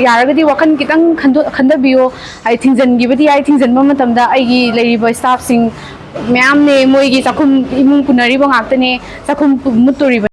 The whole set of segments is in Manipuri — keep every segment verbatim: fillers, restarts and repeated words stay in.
ꯌꯥꯔꯒꯗꯤ ꯋꯥꯈꯜ ꯈꯤꯇꯪ ꯈꯟꯗꯣ-, ꯈꯟꯊꯕꯤꯌꯣ꯫ ꯍꯥꯏꯗꯤ ꯊꯤꯡꯖꯤꯟꯈꯤꯕꯗꯤ ꯌꯥꯏ, ꯊꯤꯡꯖꯤꯟꯕ ꯃꯇꯝꯗ ꯑꯩꯒꯤ ꯂꯩꯔꯤꯕ staffꯁꯤꯡ ꯃꯌꯥꯝꯅꯦ, ꯃꯣꯏꯒꯤ ꯆꯥꯛꯈꯨꯝ, ꯏꯃꯨꯡ ꯄꯨꯅꯔꯤꯕ ꯉꯥꯛꯇꯅꯦ, ꯆꯥꯛꯈꯨꯝ ꯄꯨ-, ꯃꯨꯠꯇꯣꯔꯤꯕ꯫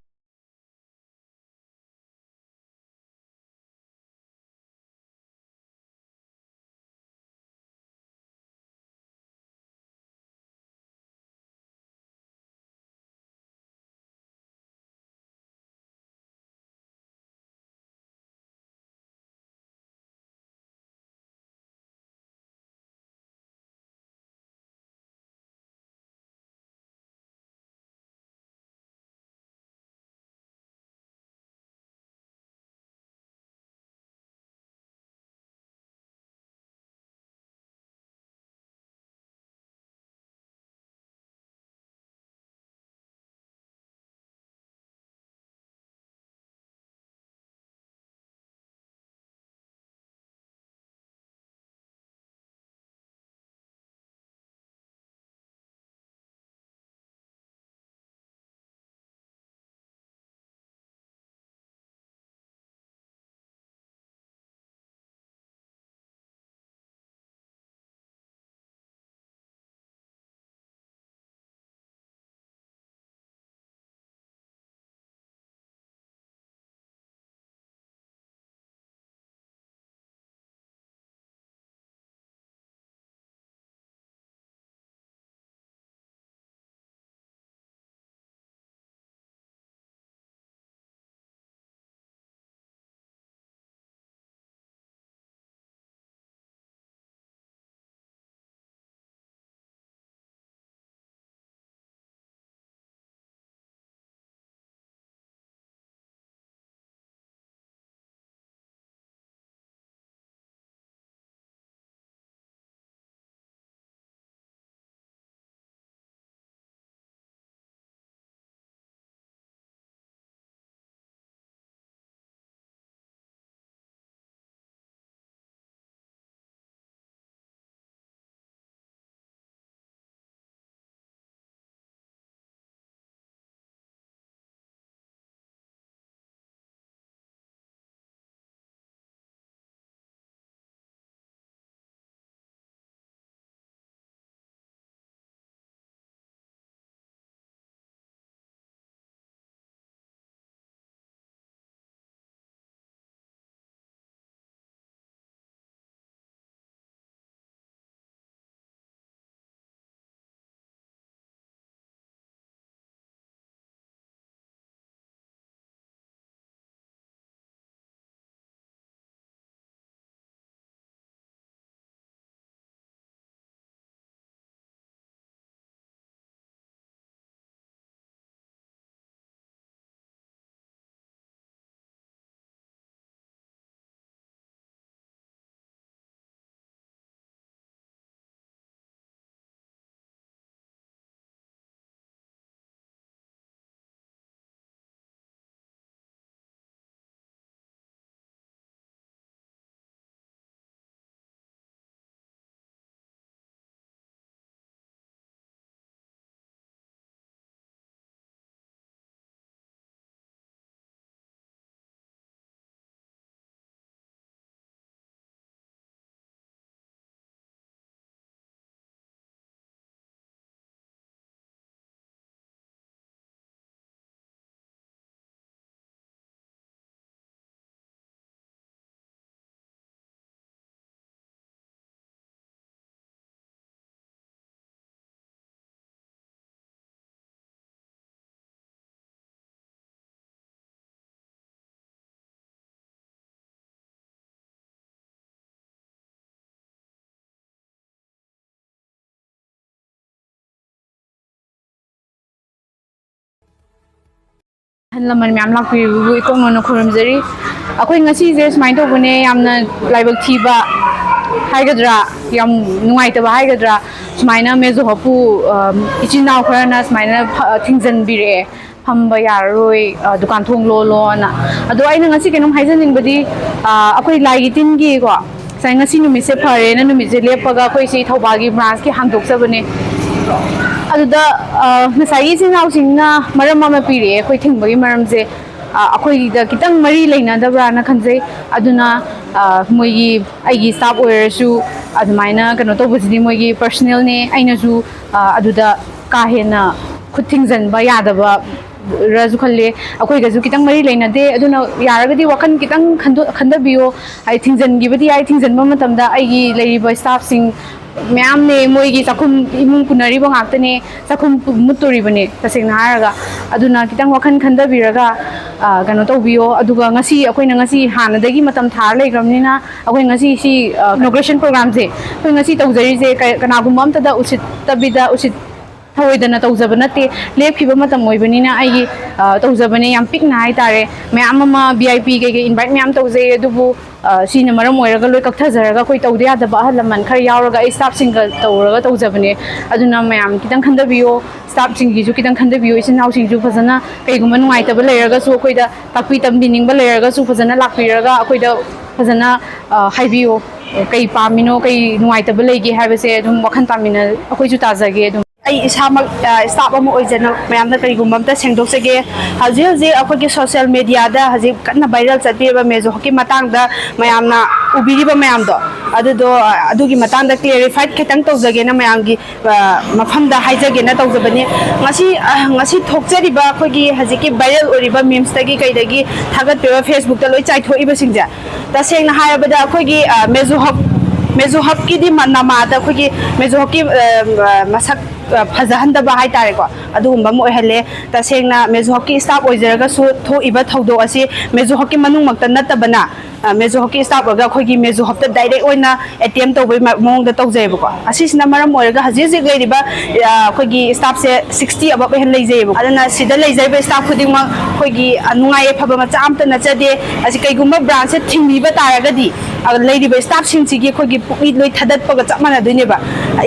ꯑꯍꯜ ꯂꯃꯟ ꯃꯌꯥꯝ ꯂꯥꯛꯄꯤꯔꯤꯕꯕꯨ ꯏꯀꯣꯛ ꯅꯣꯟꯅ ꯈꯨꯔꯨꯝꯖꯔꯤ꯫ ꯑꯩꯈꯣꯏ ꯉꯁꯤꯁꯦ ꯁꯨꯃꯥꯏꯅ ꯇꯧꯕꯅꯦ, ꯌꯥꯝꯅ ꯂꯥꯏꯕꯛ ꯊꯤꯕ ꯍꯥꯏꯒꯗ꯭ꯔꯥ, ꯌꯥꯝ ꯅꯨꯡꯉꯥꯏꯇꯕ ꯍꯥꯏꯒꯗ꯭ꯔꯥ, ꯁꯨꯃꯥꯏꯅ ꯃꯦꯖꯣ ꯍꯣꯞꯄꯨ, ꯑ, ꯏꯆꯤꯟ ꯏꯅꯥꯎ ꯈꯔꯅ ꯁꯨꯃꯥꯏꯅ ꯐ-, ꯊꯤꯡꯖꯤꯟꯕꯤꯔꯛꯑꯦ, "ꯐꯝꯕ ꯌꯥꯔꯔꯣꯏ, ꯑ, ꯗꯨꯀꯥꯟ ꯊꯣꯡ ꯂꯣꯜꯂꯣꯅ"꯫ ꯑꯗꯣ ꯑꯩꯅ ꯉꯁꯤ ꯀꯩꯅꯣꯝ ꯍꯥꯏꯖꯅꯤꯡꯕꯗꯤ, ꯑ, ꯑꯩꯈꯣꯏ ꯂꯥꯏꯒꯤ ꯇꯤꯟꯒꯤꯀꯣ, ꯉꯁꯥꯏ, ꯉꯁꯤ ꯅꯨꯃꯤꯠꯁꯦ ꯐꯔꯦꯅ ꯅꯨꯃꯤꯠꯁꯦ ꯂꯦꯞꯄꯒ ꯑꯩꯈꯣꯏ ꯁꯤ ꯊꯧꯕꯥꯜꯒꯤ ꯕ꯭ꯔꯥꯟꯁꯀꯤ ꯍꯥꯡꯗꯣꯛꯆꯕꯅꯦ꯫ ꯑꯗꯨꯗ, ꯑ, ꯉꯁꯥꯏꯒꯤ ꯏꯆꯤꯟ ꯏꯅꯥꯎꯁꯤꯡꯅ ꯃꯔꯝ ꯑꯃ ꯄꯤꯔꯛꯑꯦ ꯑꯩꯈꯣꯏ ꯊꯤꯡꯕꯒꯤ ꯃꯔꯝꯁꯦ꯫ ꯑ, ꯑꯩꯈꯣꯏꯗ ꯈꯤꯇꯪ ꯃꯔꯤ ꯂꯩꯅꯗꯕ꯭ꯔꯥꯅ ꯈꯟꯖꯩ꯫ ꯑꯗꯨꯅ, ꯑ, ꯃꯣꯏꯒꯤ, ꯑꯩꯒꯤ ꯁ꯭ꯇꯥꯐ ꯑꯣꯏꯔꯁꯨ ꯑꯗꯨꯃꯥꯏꯅ ꯀꯩꯅꯣ ꯇꯧꯕꯁꯤꯗꯤ ꯃꯣꯏꯒꯤ ꯄꯔꯁꯅꯦꯜꯅꯦ꯫ ꯑꯩꯅꯁꯨ, ꯑ, ꯑꯗꯨꯗ ꯀꯥ ꯍꯦꯟꯅ ꯈꯨꯠ ꯊꯤꯡꯖꯤꯟꯕ ꯌꯥꯗꯕ ꯔꯁꯨ ꯈꯜꯂꯦ꯫ ꯑꯩꯈꯣꯏꯒꯁꯨ ꯈꯤꯇꯪ ꯃꯔꯤ ꯂꯩꯅꯗꯦ꯫ ꯑꯗꯨꯅ ꯌꯥꯔꯒꯗꯤ ꯋꯥꯈꯜ ꯈꯤꯇꯪ ꯈꯟꯗꯣ-, ꯈꯟꯊꯕꯤꯌꯣ꯫ ꯍꯥꯏꯗꯤ ꯊꯤꯡꯖꯤꯟꯈꯤꯕꯗꯤ ꯌꯥꯏ, ꯊꯤꯡꯖꯤꯟꯕ ꯃꯇꯝꯗ ꯑꯩꯒꯤ ꯂꯩꯔꯤꯕ ꯁ꯭ꯇꯥꯐꯁꯤꯡ ꯃꯌꯥꯝꯅꯦ, ꯃꯣꯏꯒꯤ ꯆꯥꯛꯈꯨꯝ, ꯏꯃꯨꯡ ꯄꯨꯅꯔꯤꯕ ꯉꯥꯛꯇꯅꯦ, ꯆꯥꯛꯈꯨꯝ ꯄꯨ-, ꯃꯨꯠꯇꯣꯔꯤꯕꯅꯦ ꯇꯁꯦꯡꯅ ꯍꯥꯏꯔꯒ꯫ ꯑꯗꯨꯅ ꯈꯤꯇꯪ ꯋꯥꯈꯜ ꯈꯟꯊꯕꯤꯔꯒ, ꯑ, ꯀꯩꯅꯣ ꯇꯧꯕꯤꯌꯣ꯫ ꯑꯗꯨꯒ ꯉꯁꯤ ꯑꯩꯈꯣꯏꯅ ꯉꯁꯤ ꯍꯥꯟꯅꯗꯒꯤ ꯃꯇꯝ ꯊꯥꯔ ꯂꯩꯈ꯭ꯔꯕꯅꯤꯅ ꯑꯩꯈꯣꯏ ꯉꯁꯤ ꯁꯤ, ꯑ, ꯏꯅꯣꯒ꯭ꯔꯦꯁꯟ ꯄ꯭ꯔꯣꯒ꯭ꯔꯥꯝꯁꯦ ꯑꯩꯈꯣꯏ ꯉꯁꯤ ꯇꯧꯖꯔꯤꯁꯦ ꯀ-, ꯀꯅꯥꯒꯨꯝꯕ ꯑꯝꯇꯗ ꯎꯁꯤꯠꯇꯕꯤꯗ, ꯎꯁꯤꯠ ꯊꯧꯑꯣꯏꯗꯅ ꯇꯧꯖꯕ ꯅꯠꯇꯦ꯫ ꯂꯦꯞꯈꯤꯕ ꯃꯇꯝ ꯑꯣꯏꯕꯅꯤꯅ ꯑꯩꯒꯤ, ꯑ, ꯇꯧꯖꯕꯅꯦ꯫ ꯌꯥꯝ ꯄꯤꯛꯅ ꯍꯥꯏꯇꯥꯔꯦ꯫ ꯃꯌꯥꯝ ꯑꯃ V I P ꯀꯩꯀꯩ invite ꯃꯌꯥꯝ ꯇꯧꯖꯩ, ꯑꯗꯨꯕꯨ, ꯑ, ꯁꯤꯅ ꯃꯔꯝ ꯑꯣꯏꯔꯒ ꯂꯣꯏ ꯀꯛꯊꯖꯔꯒ ꯑꯩꯈꯣꯏ ꯇꯧꯗ ꯌꯥꯗꯕ ꯑꯍꯜ ꯂꯃꯟ ꯈꯔ ꯌꯥꯎꯔꯒ ꯑꯩ ꯁ꯭ꯇꯥꯐꯁꯤꯡꯒ ꯇꯧꯔꯒ ꯇꯧꯖꯕꯅꯦ꯫ ꯑꯗꯨꯅ ꯃꯌꯥꯝ ꯈꯤꯇꯪ ꯈꯟꯊꯕꯤꯌꯣ, ꯁ꯭ꯇꯥꯐꯁꯤꯡꯒꯤꯁꯨ ꯈꯤꯇꯪ ꯈꯟꯊꯕꯤꯌꯣ꯫ ꯏꯆꯤꯟ ꯏꯅꯥꯎꯁꯤꯡꯁꯨ ꯐꯖꯅ ꯀꯩꯒꯨꯝꯕ ꯅꯨꯡꯉꯥꯏꯇꯕ ꯂꯩꯔꯒꯁꯨ, ꯑꯩꯈꯣꯏꯗ ꯇꯥꯛꯄꯤ ꯇꯝꯕꯤꯅꯤꯡꯕ ꯂꯩꯔꯒꯁꯨ ꯐꯖꯅ ꯂꯥꯛꯄꯤꯔꯒ ꯑꯩꯈꯣꯏꯗ ꯐꯖꯅ, ꯑ, ꯍꯥꯏꯕꯤꯌꯣ꯫ ꯀꯩ ꯄꯥꯝꯃꯤꯅꯣ, ꯀꯩ ꯅꯨꯡꯉꯥꯏꯇꯕ ꯂꯩꯒꯦ ꯍꯥꯏꯕꯁꯦ ꯑꯗꯨꯝ ꯋꯥꯈꯜ ꯇꯥꯃꯤꯟꯅ ꯑꯩꯈꯣꯏꯁꯨ ꯇꯥꯖꯒꯦ ꯑꯗꯨꯝ꯫ ꯑꯩ ꯏꯁꯥꯃꯛ, ꯑ, ꯁ꯭ꯇꯥꯐ ꯑꯃ ꯑꯣꯏꯖꯅ ꯃꯌꯥꯝꯗ ꯀꯔꯤꯒꯨꯝꯕ ꯑꯝꯇ ꯁꯦꯡꯗꯣꯛꯆꯒꯦ꯫ ꯍꯧꯖꯤꯛ ꯍꯧꯖꯤꯛ ꯑꯩꯈꯣꯏꯒꯤ ꯁꯣꯁꯤꯌꯦꯜ ꯃꯦꯗꯤꯌꯥꯗ ꯍꯧꯖꯤꯛ ꯀꯟꯅ ꯚꯥꯏꯔꯦꯜ ꯆꯠꯄꯤꯕ ꯃꯦꯖꯣ ꯍꯣꯞꯀꯤ ꯃꯇꯥꯡꯗ ꯃꯌꯥꯝꯅ ꯎꯕꯤꯔꯤꯕ ꯃꯌꯥꯝꯗꯣ, ꯑꯗꯨꯗꯣ, ꯑ, ꯑꯗꯨꯒꯤ ꯃꯇꯥꯡꯗ ꯀ꯭ꯂꯦꯔꯤꯐꯥꯏꯠ ꯈꯤꯇꯪ ꯇꯧꯖꯒꯦꯅ ꯃꯌꯥꯝꯒꯤ, ꯑ, ꯃꯐꯝꯗ ꯍꯥꯏꯖꯒꯦꯅ ꯇꯧꯖꯕꯅꯤ꯫ ꯉꯁꯤ, ꯑ, ꯉꯁꯤ ꯊꯣꯛꯆꯔꯤꯕ ꯑꯩꯈꯣꯏꯒꯤ ꯍꯧꯖꯤꯛꯀꯤ ꯚꯥꯏꯔꯦꯜ ꯑꯣꯏꯔꯤꯕ ꯃꯤꯝꯁꯇꯒꯤ ꯀꯩꯗꯒꯤ ꯊꯥꯒꯠꯄꯤꯕ ꯐꯦꯁꯕꯨꯛꯇ ꯂꯣꯏ ꯆꯥꯏꯊꯣꯛꯏꯕꯁꯤꯡꯁꯦ, ꯇꯁꯦꯡꯅ ꯍꯥꯏꯔꯕꯗ ꯑꯩꯈꯣꯏꯒꯤ, ꯑ, ꯃꯦꯖꯣ ꯍꯣꯞ, ꯃꯦꯖꯣ ꯍꯣꯞꯀꯤꯗꯤ ꯃ-, ꯅꯃꯥꯗ ꯑꯩꯈꯣꯏꯒꯤ ꯃꯦꯖꯣ ꯍꯣꯞꯀꯤ, ꯑ, ꯑ, ꯃꯁꯛ ꯑ, ꯐꯖꯍꯟꯗꯕ ꯍꯥꯏꯇꯥꯔꯦꯀꯣ, ꯑꯗꯨꯒꯨꯝꯕ ꯑꯃ ꯑꯣꯏꯍꯜꯂꯦ꯫ ꯇꯁꯦꯡꯅ ꯃꯦꯖꯣ ꯍꯕꯀꯤ ꯁ꯭ꯇꯥꯐ ꯑꯣꯏꯖꯔꯒꯁꯨ ꯊꯣꯛꯏꯕ ꯊꯧꯗꯣꯛ ꯑꯁꯤ ꯃꯦꯖꯣ ꯍꯕꯀꯤ ꯃꯅꯨꯡꯃꯛꯇ ꯅꯠꯇꯕꯅ, ꯑ, ꯃꯦꯖꯣ ꯍꯕꯀꯤ ꯁ꯭ꯇꯥꯐ ꯑꯣꯏꯔꯒ ꯑꯩꯈꯣꯏꯒꯤ ꯃꯦꯖꯣ ꯍꯕꯇ ꯗꯥꯏꯔꯦꯛ ꯑꯣꯏꯅ ꯑꯦꯇꯦꯝ ꯇꯧꯕꯒꯤ ꯃ-, ꯃꯑꯣꯡꯗ ꯇꯧꯖꯩꯕꯀꯣ꯫ ꯑꯁꯤꯁꯤꯅ ꯃꯔꯝ ꯑꯣꯏꯔꯒ ꯍꯧꯖꯤꯛ ꯍꯧꯖꯤꯛ ꯂꯩꯔꯤꯕ, ꯑ, ꯑꯩꯈꯣꯏꯒꯤ ꯁ꯭ꯇꯥꯐꯁꯦ ꯁꯤꯛꯁꯇꯤ ꯑꯕꯞ ꯍꯦꯟꯅ ꯂꯩꯖꯩꯌꯦꯕꯀꯣ꯫ ꯑꯗꯨꯅ ꯁꯤꯗ ꯂꯩꯖꯔꯤꯕ ꯁ꯭ꯇꯥꯐ ꯈꯨꯗꯤꯡꯃꯛ ꯑꯩꯈꯣꯏꯒꯤ, ꯑ, ꯅꯨꯡꯉꯥꯏ ꯌꯥꯏꯐꯕ ꯃꯆꯥ ꯑꯝꯇ ꯅꯠꯆꯗꯦ꯫ ꯑꯁꯤ ꯀꯩꯒꯨꯝꯕ ꯕ꯭ꯔꯥꯟꯁꯁꯦ ꯊꯤꯡꯕꯤꯕ ꯇꯥꯔꯒꯗꯤ, ꯑ, ꯂꯩꯔꯤꯕ ꯁ꯭ꯇꯥꯐꯁꯤꯡꯁꯤꯒꯤ ꯑꯩꯈꯣꯏꯒꯤ ꯄꯨꯛꯅꯤꯡ ꯂꯣꯏ ꯊꯥꯗꯠꯄꯒ ꯆꯞ ꯃꯥꯟꯅꯗꯣꯏꯅꯦꯕ꯫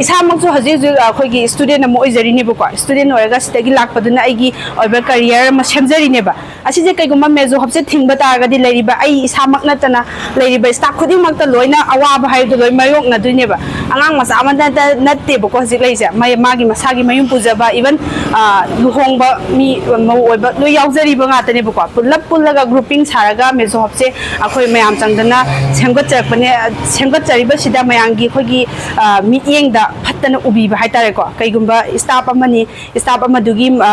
ꯏꯁꯥꯃꯛꯁꯨ ꯍꯧꯖꯤꯛ ꯍꯧꯖꯤꯛ ꯑꯩꯈꯣꯏꯒꯤ ꯁ꯭ꯇꯨꯗꯦꯟ ꯑꯃ ꯑꯣꯏꯖꯔꯤꯅꯦꯕꯀꯣ꯫ ꯁ꯭ꯇꯨꯗꯦꯟ ꯑꯣꯏꯔꯒ ꯁꯤꯗꯒꯤ ꯂꯥꯛꯄꯗꯨꯅ ꯑꯩꯒꯤ ꯑꯣꯏꯕ ꯀꯦꯔꯤꯌꯔ ꯑꯃ ꯁꯦꯝꯖꯔꯤꯅꯦꯕ꯫ ꯑꯁꯤꯁꯦ ꯀꯩꯒꯨꯝꯕ ꯃꯦꯖꯣ ꯍꯕꯁꯦ ꯊꯤꯡꯕ ꯇꯥꯔꯒꯗꯤ ꯂꯩꯔꯤꯕ ꯑꯩ ꯏꯁꯥꯃꯛ ꯅꯠꯇꯅ ꯂꯩꯔꯤꯕ ꯁ꯭ꯇꯥꯐ ꯈꯨꯗꯤꯡꯃꯛꯇ ꯂꯣꯏꯅ ꯑꯋꯥꯕ ꯍꯥꯏꯕꯗꯣ ꯂꯣꯏ ꯃꯥꯌꯣꯛꯅꯗꯣꯏꯅꯦꯕ꯫ ꯑꯉꯥꯡ ꯃꯆꯥ ꯑꯃ ꯅꯠꯇ-, ꯅꯠꯇꯦꯕꯀꯣ ꯍꯧꯖꯤꯛ ꯂꯩꯔꯤꯁꯦ꯫ ꯃꯥ-, ꯃꯥꯒꯤ ꯃꯁꯥꯒꯤ ꯃꯌꯨꯝ ꯄꯨꯖꯕ, even, ꯑ, ꯂꯨꯍꯣꯡꯕ ꯃꯤ, ꯃꯧ ꯑꯣꯏꯕ ꯂꯣꯏ ꯌꯥꯎꯖꯔꯤꯕ ꯉꯥꯛꯇꯅꯦꯕꯀꯣ꯫ ꯄꯨꯂꯞ ꯄꯨꯜꯂꯒ ꯒ꯭ꯔꯨꯄꯤꯡ ꯁꯥꯔꯒ ꯃꯦꯖꯣ ꯍꯕꯁꯦ ꯑꯩꯈꯣꯏ ꯃꯌꯥꯝ ꯆꯪꯗꯅ ꯁꯦꯝꯒꯠꯆꯔꯛꯄꯅꯦ꯫ ꯁꯦꯝꯒꯠꯆꯔꯤꯕꯁꯤꯗ ꯃꯌꯥꯝꯒꯤ ꯑꯩꯈꯣꯏꯒꯤ, ꯑ, ꯃꯤꯠꯌꯦꯡꯗ ꯐꯠꯇꯅ ꯎꯕꯤꯕ ꯍꯥꯏꯇꯥꯔꯦꯀꯣ꯫ ꯀꯩꯒꯨꯝꯕ ꯁ꯭ꯇꯥꯐ ꯑꯃꯅꯤ, ꯁ꯭ꯇꯥꯐ ꯑꯃꯗꯨꯒꯤ, ꯑ,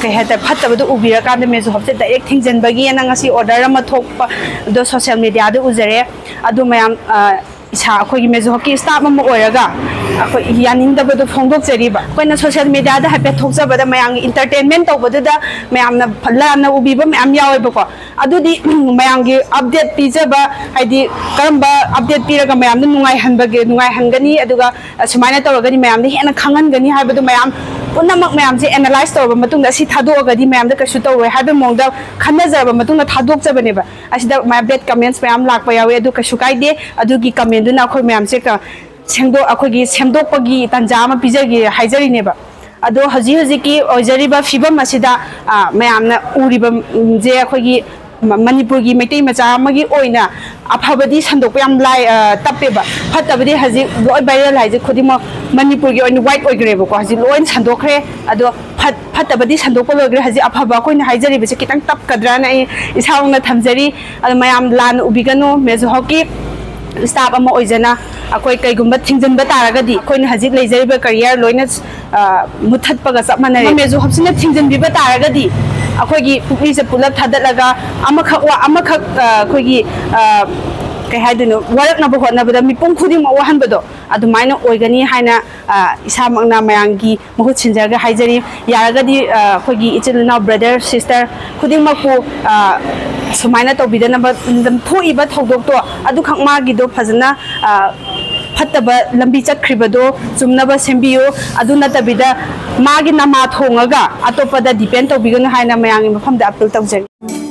ꯀꯩ ꯍꯥꯏꯇꯥꯔꯦ, ꯐꯠꯇꯕꯗꯨ ꯎꯕꯤꯔꯀꯥꯟꯗ ꯃꯦꯖꯣ ꯍꯕꯁꯦ ꯗꯥꯏꯔꯦꯛ ꯊꯤꯡꯖꯤꯟꯕꯒꯤ ꯑꯩꯅ ꯉꯁꯤ ꯑꯣꯔꯗꯔ ꯑꯃ ꯊꯣꯛꯄꯗꯣ ꯁꯣꯁꯤꯌꯦꯜ ꯃꯦꯗꯤꯌꯥꯗ ꯎꯖꯔꯦ꯫ ꯑꯗꯨ ꯃꯌꯥꯝ, ꯑ, ꯏꯁꯥ ꯑꯩꯈꯣꯏꯒꯤ ꯃꯦꯖꯣ ꯍꯕꯀꯤ ꯁ꯭ꯇꯥꯐ ꯑꯃ ꯑꯣꯏꯔꯒ ꯑꯩꯈꯣꯏ ꯌꯥꯅꯤꯡꯗꯕꯗꯣ ꯐꯣꯡꯗꯣꯛꯆꯔꯤꯕ꯫ ꯑꯩꯈꯣꯏꯅ ꯁꯣꯁꯤꯌꯦꯜ ꯃꯦꯗꯤꯌꯥꯗ ꯍꯥꯏꯐꯦꯠ ꯊꯣꯛꯆꯕꯗ ꯃꯌꯥꯝꯒꯤ ꯏꯟꯇꯔꯇꯦꯟꯃꯦꯟ ꯇꯧꯕꯗꯨꯗ ꯃꯌꯥꯝꯅ ꯂꯥꯟꯅ ꯎꯕꯤꯕ ꯃꯌꯥꯝ ꯌꯥꯎꯋꯦꯕꯀꯣ꯫ ꯑꯗꯨꯗꯤ ꯃꯌꯥꯝꯒꯤ ꯑꯞꯗꯦꯠ ꯄꯤꯖꯕ, ꯍꯥꯏꯗꯤ ꯀꯔꯝꯕ ꯑꯞꯗꯦꯠ ꯄꯤꯔꯒ ꯃꯌꯥꯝꯗ ꯅꯨꯡꯉꯥꯏꯍꯟꯕꯒꯦ, ꯅꯨꯡꯉꯥꯏꯍꯟꯒꯅꯤ, ꯑꯗꯨꯒ ꯑꯁꯨꯃꯥꯏꯅ ꯇꯧꯔꯒꯗꯤ ꯃꯌꯥꯝꯗ ꯍꯦꯟꯅ ꯈꯪꯍꯟꯒꯅꯤ ꯍꯥꯏꯕꯗꯨ ꯃꯌꯥꯝ ꯄꯨꯝꯅꯃꯛ ꯃꯌꯥꯝꯁꯦ ꯑꯦꯅꯥꯂꯥꯏꯁ ꯇꯧꯔꯕ ꯃꯇꯨꯡꯗ, ꯑꯁꯤ ꯊꯥꯗꯣꯛꯑꯒꯗꯤ ꯃꯌꯥꯝꯗ ꯀꯩꯁꯨ ꯇꯧꯔꯣꯏ ꯍꯥꯏꯕꯒꯤ ꯃꯑꯣꯡꯗ ꯈꯟꯅꯖꯔꯕ ꯃꯇꯨꯡꯗ ꯊꯥꯗꯣꯛꯆꯕꯅꯦꯕ꯫ ꯑꯁꯤꯗ ꯃꯌꯥꯝ ꯕꯦꯗ ꯀꯃꯦꯟꯠꯁ ꯃꯌꯥꯝ ꯂꯥꯛꯄ ꯌꯥꯎꯋꯤ, ꯑꯗꯨ ꯀꯩꯁꯨ ꯀꯥꯏꯗꯦ꯫ ꯑꯗꯨꯒꯤ ꯀꯃꯦꯟꯗꯨꯅ ꯑꯩꯈꯣꯏ ꯃꯌꯥꯝꯁꯦ ꯀ-, ꯁꯦꯡꯗꯣꯛ-, ꯑꯩꯈꯣꯏꯒꯤ ꯁꯦꯝꯗꯣꯛꯄꯒꯤ ꯇꯥꯟꯖꯥ ꯑꯃ ꯄꯤꯖꯒꯦ ꯍꯥꯏꯖꯔꯤꯅꯦꯕ꯫ ꯑꯗꯣ ꯍꯧꯖꯤꯛ ꯍꯧꯖꯤꯛꯀꯤ ꯑꯣꯏꯖꯔꯤꯕ ꯐꯤꯕꯝ ꯑꯁꯤꯗ, ꯑ, ꯃꯌꯥꯝꯅ ꯎꯔꯤꯕ, ꯎꯝ, ꯁꯦ ꯑꯩꯈꯣꯏꯒꯤ ꯃ-, ꯃꯅꯤꯄꯨꯔꯒꯤ ꯃꯩꯇꯩ ꯃꯆꯥ ꯑꯃꯒꯤ ꯑꯣꯏꯅ ꯑꯐꯕꯗꯤ ꯁꯟꯗꯣꯛꯄ ꯌꯥꯝ ꯂꯥꯏ, ꯑ, ꯇꯞꯄꯦꯕ꯫ ꯐꯠꯇꯕꯗꯤ ꯍꯧꯖꯤꯛ ꯂꯣꯏ ꯚꯥꯏꯔꯦꯜ ꯍꯥꯏꯁꯦ ꯈꯨꯗꯤꯡꯃꯛ ꯃꯅꯤꯄꯨꯔꯒꯤ ꯑꯣꯏꯅ ꯋꯥꯏꯠ ꯑꯣꯏꯈ꯭ꯔꯦꯕꯀꯣ, ꯍꯧꯖꯤꯛ ꯂꯣꯏꯅ ꯁꯟꯗꯣꯛꯈ꯭ꯔꯦ꯫ ꯑꯗꯣ ꯐꯠ-, ꯐꯠꯇꯕꯗꯤ ꯁꯟꯗꯣꯛꯄ ꯂꯣꯏꯈ꯭ꯔꯦ꯫ ꯍꯧꯖꯤꯛ ꯑꯐꯕ ꯑꯩꯈꯣꯏꯅ ꯍꯥꯏꯖꯔꯤꯕꯁꯦ ꯈꯤꯇꯪ ꯇꯞꯀꯗ꯭ꯔꯅ ꯑꯩ ꯏꯁꯥꯃꯛꯅ ꯊꯝꯖꯔꯤ꯫ ꯑꯗꯣ ꯃꯌꯥꯝ ꯂꯥꯟꯅ ꯎꯕꯤꯒꯅꯨ, ꯃꯦꯖꯣ ꯍꯕꯀꯤ ꯁ꯭ꯇꯥꯐ ꯑꯃ ꯑꯣꯏꯖꯅ ꯑꯩꯈꯣꯏ ꯀꯩꯒꯨꯝꯕ ꯊꯤꯡꯖꯤꯟꯕ ꯇꯥꯔꯒꯗꯤ ꯑꯩꯈꯣꯏꯅ ꯍꯧꯖꯤꯛ ꯂꯩꯖꯔꯤꯕ ꯀꯦꯔꯤꯌꯔ ꯂꯣꯏꯅ, ꯑ, ꯃꯨꯠꯊꯠꯄꯒ ꯆꯞ ꯃꯥꯟꯅꯔꯦ꯫ ꯃꯦꯖꯣ ꯍꯕꯁꯤꯅ ꯊꯤꯡꯖꯤꯟꯕꯤꯕ ꯇꯥꯔꯒꯗꯤ ꯑꯩꯈꯣꯏꯒꯤ ꯄꯨꯛꯅꯤꯡꯁꯦ ꯄꯨꯂꯞ ꯊꯥꯗꯠꯂꯒ ꯑꯃꯈꯛ ꯋꯥ-, ꯑꯃꯈꯛ, ꯑ, ꯑꯩꯈꯣꯏꯒꯤ, ꯑ, ꯀꯩ ꯍꯥꯏꯗꯣꯏꯅꯣ, ꯋꯥꯔꯛꯅꯕ ꯍꯣꯠꯅꯕꯗ ꯃꯤꯄꯨꯝ ꯈꯨꯗꯤꯡꯃꯛ ꯋꯥꯍꯟꯕꯗꯣ, ꯑꯗꯨꯃꯥꯏꯅ ꯑꯣꯏꯒꯅꯤ ꯍꯥꯏꯅ, ꯑ, ꯏꯁꯥꯃꯛꯅ ꯃꯌꯥꯝꯒꯤ ꯃꯍꯨꯠ ꯁꯤꯟꯖꯔꯒ ꯍꯥꯏꯖꯔꯤ꯫ ꯌꯥꯔꯒꯗꯤ, ꯑ, ꯑꯩꯈꯣꯏꯒꯤ ꯏꯆꯤꯜ ꯏꯅꯥꯎ brother sister ꯈꯨꯗꯤꯡꯃꯛꯄꯨ, ꯑ, ꯁꯨꯃꯥꯏꯅ ꯇꯧꯕꯤꯗꯅꯕ, ꯊꯣꯛꯏꯕ ꯊꯧꯗꯣꯛꯇꯣ ꯑꯗꯨꯈꯛ ꯃꯥꯒꯤꯗꯣ ꯐꯖꯅ, ꯑ, ꯐꯠꯇꯕ ꯂꯝꯕꯤ ꯆꯠꯈ꯭ꯔꯤꯕꯗꯣ ꯆꯨꯝꯅꯕ ꯁꯦꯝꯕꯤꯌꯨ꯫ ꯑꯗꯨ ꯅꯠꯇꯕꯤꯗ ꯃꯥꯒꯤ ꯅꯃꯥ ꯊꯣꯡꯉꯒ ꯑꯇꯣꯞꯄꯗ depend ꯇꯧꯕꯤꯒꯅꯨ ꯍꯥꯏꯅ ꯃꯌꯥꯝꯒꯤ ꯃꯐꯝꯗ appeal ꯇꯧꯖꯔꯤ꯫